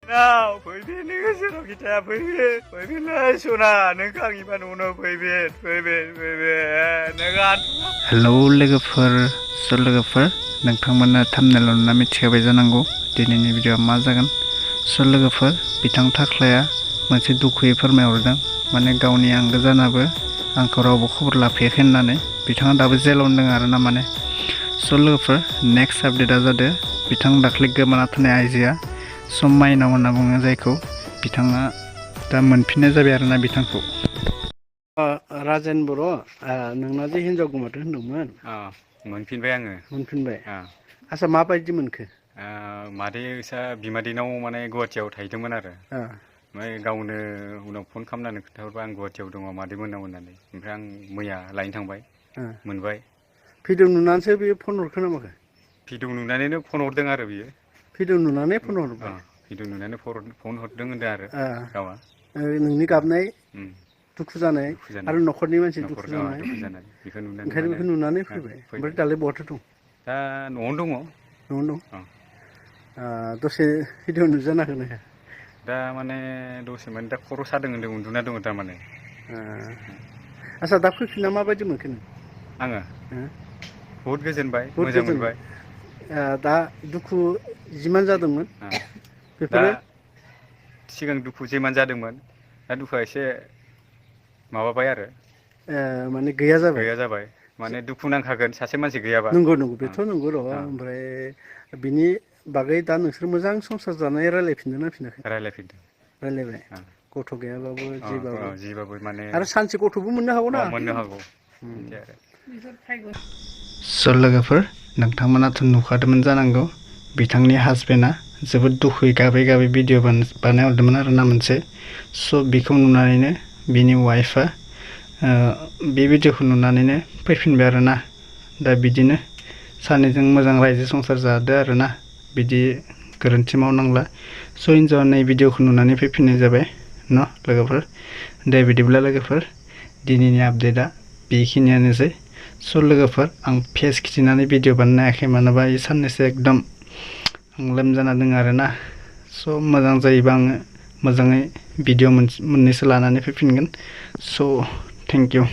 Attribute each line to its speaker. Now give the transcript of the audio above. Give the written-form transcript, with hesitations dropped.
Speaker 1: Nào, bởi vì nữ sẽ nói kita bởi vì là suna nâng khang iban uno bởi vì negan.
Speaker 2: Hello लोगोफोर लोगोफोर नोंथांमोना थाम्बनेलाव नुना मिथिखाबाय जानांगौ दिनैनि भिडिअआ मा जागोन लोगोफोर बिथां थाख्लाया मोनसे दुखुयै फोरमायहरदों माने गावनि आंगो जानाबो आंखौ रावबो खबर लाफैयाखै होननानै बिथाङा दाबो जेलावनो दङ आरोना माने लोगोफोर नेक्स्ट आपडेटआ जादों बिथां दाख्लै गोमाना थानाय आइजोआ माइनाव होनना बुङो जायखौ बिथाङा दा मोनफिननाय जाबाय आरोना बिथांखौ राजेन बर' नोंना जे हिनजाव गोमादों होनदोंमोन
Speaker 1: मोनफिनबाय आङो
Speaker 2: मोनफिनबाय आच्छा माबायदि मोनखो
Speaker 1: मादैसा बिमादैनाव माने गुवाहाटियाव थाहैदोंमोन आरो ओमफ्राय गावनो उनाव फन खालामनानै खोन्थाहरबाय आं गुवाहाटियाव दङ मादैमोननाव होननानै ओमफ्राय आं मैया लायनो थांबाय मोनबाय
Speaker 2: भिडिअ नुनानैसो बियो फन हरखो ना माखो
Speaker 1: भिडिअ नुनानैनो फन हरदों आरो बियो
Speaker 2: भिडिअ नुनानै फन हरबाय
Speaker 1: भिडिअ नुनानै फन हरदों होनदों आरो गावहा
Speaker 2: नोंनि गाबनाय दुखु जानाय आरो न'खरनि मानसि दुखु जानाय
Speaker 1: बेखौ
Speaker 2: ओंखायनो बेखौ नुनानै फैबाय ओमफ्राय दालाय बहाथो दं
Speaker 1: दा न'आवनो दङ
Speaker 2: न'आवनो दं दसे भिडिअ नुजाना होनो
Speaker 1: दा माने दसे माने दा खर' सादों होनदों उन्दुना दङ थारमाने
Speaker 2: आच्छा दा फैफिनना माबायदि मोनखो नों
Speaker 1: आङो बहुद गोजोनबाय
Speaker 2: बहुद
Speaker 1: मोजां
Speaker 2: गोजोनबाय
Speaker 1: मोनबाय
Speaker 2: दा दुखु जिमान जादोंमोन
Speaker 1: दा
Speaker 2: बेफोरो
Speaker 1: सिगां दुखु जिमान जादोंमोन दा दुखुआ एसे माबाबाय आरो
Speaker 2: माने गैया
Speaker 1: जाबाय माने दुखु नांखागोन सासे मानसि गैयाबा
Speaker 2: नंगौ बेथ' नंगौ र' ओमफ्राय बिनि बागै दा नोंसोर मोजां संसार जानाय रायलायफिनदों ना फिनाखै रायलायबाय गथ' गैयाबाबो
Speaker 1: जिबाबो माने
Speaker 2: आरो सानसे गथ'बो मोननो हागौ ना
Speaker 1: मोननो हागौ
Speaker 2: लोगोफोर नोंथांमोनाथ' नुखादोंमोन जानांगौ बिथांनि हासबेन्डआ जोबोद दुखुयै गाबै गाबै भिडिअ बानायहरदोंमोन आरोना मोनसे बेखौ नुनानैनो बिनि वाइफआ बे भिडिअखौ नुनानैनो फैफिनबाय आरोना दा बिदिनो सानैजों मोजां रायजो संसार जादो आरोना बिदि गोरोन्थि मावनांला हिनजावा नै भिडिअखौ नुनानै फैफिननाय जाबाय न' लोगोफोर दे बिदिब्ला लोगोफोर दिनैनि आपडेटआ बेखिनियानोसै लोगोफोर आं फेस खिथिनानै भिडिअ बानायनो हायाखै मानोबा बे साननैसो एकदम आं लोमजाना दङ आरोना मोजां जायोबा आङो मोजाङै भिडिअ मोननैसो लानानै फैफिनगोन थेंक इउ